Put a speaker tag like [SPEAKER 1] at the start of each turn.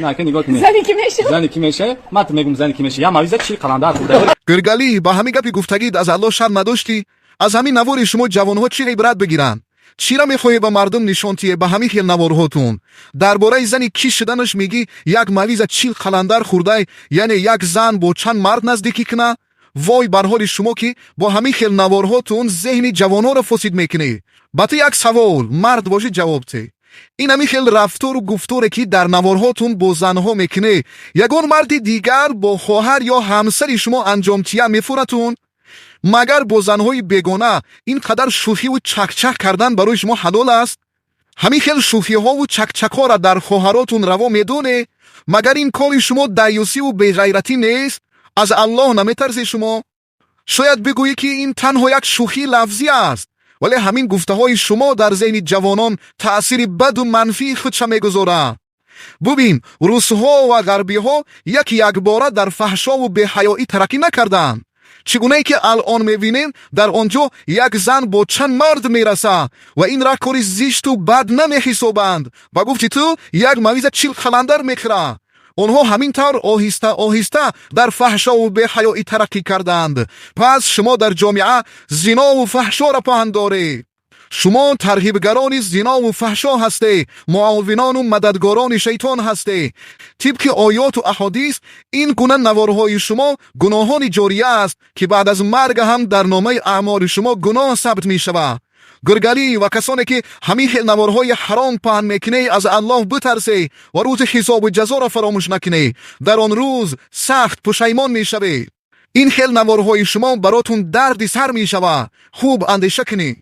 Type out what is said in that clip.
[SPEAKER 1] На, ки нигоҳ кунед.
[SPEAKER 2] Зани ки мешавад?
[SPEAKER 1] Зани ки мешавад? Ман ту мегум, зани ки мешавад. Я мавиза 40 қаландар хӯрда.
[SPEAKER 3] Гиргалӣ, ба ҳамин гапи гуфтагид аз Аллоҳ шарм надоштӣ? Аз ҳамин навори шумо ҷавонҳо чӣ ибрат бигиранд? Чиро мехоҳӣ ба мардум нишон тиҳе ба ҳамин хел наворҳотун? Дар бораи зани кӣ шуданаш мегӣ, як мавиза 40 қаландар хӯрдай, яъне як зан бо чанд мард наздикӣ куна? Вой бар ҳоли шумо, ки бо ҳамин хел наворҳотун зеҳни ҷавонҳоро фосид мекунӣ. Ба ту як савол, мард бошӣ, ҷавоб те. Ин ҳамин хел рафтору гуфторе, ки дар наворҳотун бо занҳо мекунӣ, ягон марди дигар бо хоҳар ё ҳамсари шумо анҷомтия мефуратун? Магар бо занҳои бегона ин қадар шӯхиву чакчак кардан барои шумо ҳалол аст? Ҳамин хел шӯхиҳову чакчакҳоро дар хоҳаротун раво медоне? Магар ин кори шумо даюсиву беғайратӣ нест? Аз Аллоҳ наметарсед шумо? Шояд бигӯӣ, ки ин танҳо як шӯхии лафзӣ аст, вале ҳамин гуфтаҳои шумо дар зеҳни ҷавонон таъсири баду манфии худша мегузорад. Бубин, русҳо ва ғарбиҳо як якбора дар фаҳшову беҳаёӣ тараққӣ накарданд. Чӣ гунае ки алон мебинем, дар он ҷо як зан бо чанд мард мерасад ва инра кори зишту бад намеҳисобанд. Ба гуфти ту, як мавиза 40 қаландар мехӯрад. Онҳо ҳамин тавр оҳиста оҳиста дар фаҳшову беҳаёӣ тараққӣ карданд. Пас шумо дар ҷомеа зинову фаҳшоро паҳн доред. Шумо тарғибгарони зинову фаҳшо ҳастед, муовинону мададгорони шайтон ҳастед. Тибқи оёту аҳодис, ин гуна наворҳои шумо гуноҳони ҷория аст, ки баъд аз марг ҳам дар номаи аъмоли шумо гуноҳ сабт мешавад. Гургалӣ ва касоне, ки ҳамин хел наворҳои ҳаром паҳн мекунед, аз Аллоҳ битарсед ва рӯзи ҳисобу ҷазоро фаромӯш накунед. Дар он рӯз сахт пушаймон мешавед. Ин хел наворҳои шумо баротун дарди сар мешавад. Хуб андеша кунед.